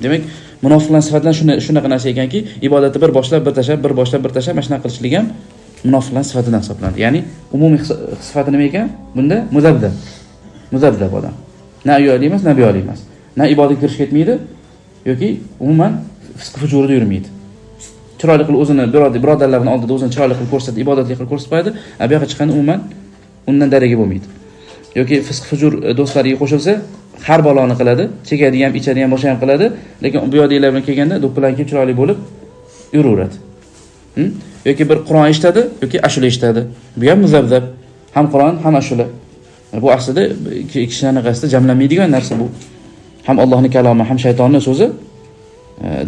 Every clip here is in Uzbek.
Demak, munofiqlar sifatlan shunaqa narsa ekanki, ibodatni bir boshlab bir tashlab, bir boshlab bir tashlab, mana shunaqa qilishlik ham munofiqlar sifatidan hisoblanadi. Ya'ni umumiy sifati nima ekan? Bunda muzabdab. Muzabdab odam. Na u yoqli emas, na bu yoqli emas. Na ibodatga kirishib ketmaydi yoki umuman fisq fujurida yurmaydi. Chiroyli qilib o'zini birodarlarini oldida o'zini chiroyli qilib ko'rsatib, ibodatli qilib ko'rsatib qo'yadi, a bu yoqqa chiqqanda umuman undan daragi bo'lmaydi. Yoki fisq fujur do'stlariga qo'shilsa, har baloni qiladi, chekadi ham, ichadi ham, boshqa ham qiladi, lekin bu yoqdagilar bilan kelganda do'ppilarni kiyib chiroyli bo'lib yuraveradi. Yoki bir Qur'on eshitadi, yoki ashula eshitadi. Bu ham muzabzab. Ham Qur'on, ham ashula. Bu aslida kishilarning anaqasida jamlanmaydigan narsa bu. Ham Allohning kalomi, ham shaytonning so'zi.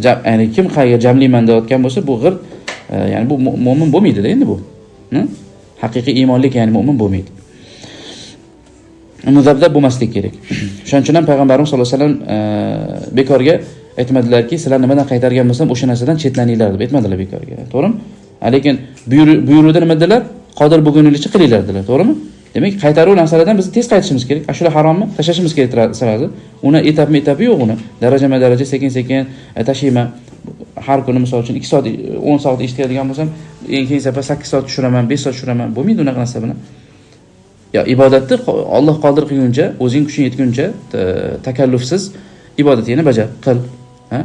Ya'ni kim qayerga jamlayman deyotgan bo'lsa, bu g'ir, ya'ni bu mo'min bo'lmaydi-da endi bu. Haqiqiy iymonlik, ya'ni mo'min bo'lmaydi. Muzabzab bo'lmaslik kerak. Shuning uchun ham payg'ambarimiz sollallohu alayhi vasallam bekorga aytmadilarki, sizlar nimadan qaytargan bo'lsam, o'sha narsadan chetlaninglar deb aytmadilar bekorga. To'g'rimi? Lekin buyruqda nima dedilar? Qodir bo'lguningizcha qilinglar dedilar, to'g'rimi? Demak, qaytaruv narsalardan biz tez qaytishimiz kerak. Ashula harommi? Tashlashimiz kerak sразу. Uni etapma-etapi yo'q uni. Darajama-daraja sekin-sekin tashlayman. Har kuni misol uchun 2 soat, 10 soat eshitadigan bo'lsam, eng keyin safar 8 soat tushiraman, 5 soat tushiraman. Bo'lmaydi unaqa narsa bilan. Ya ibodatni Alloh qodir qilguncha, o'zing kuching yetguncha takallufsiz ibodatingni bajar, qil. Ha?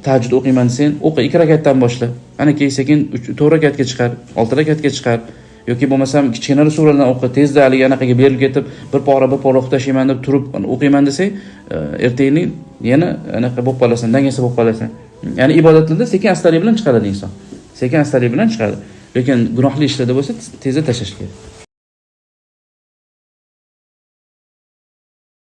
Tahajjud o'qiyman desang, o'qi, 2 rakatdan boshla. Ana keyin sekin 4 rakatga chiqar, 6 rakatga chiqar. Yoki bo'lmasam kichkina suralardan o'qi, tezda haligi anaqaga berilib ketib, bir pora bir pora o'qib tashlayman deb turib o'qiyman desang, ertaginlik yana anaqa bo'lib qolasan, dangasa bo'lib qolasan. Ya'ni ibodatlarda sekin astalik bilan chiqaradi inson. Sekin astalik bilan chiqadi. Lekin gunohli ishlarda bo'lsa tezda tashlash kerak.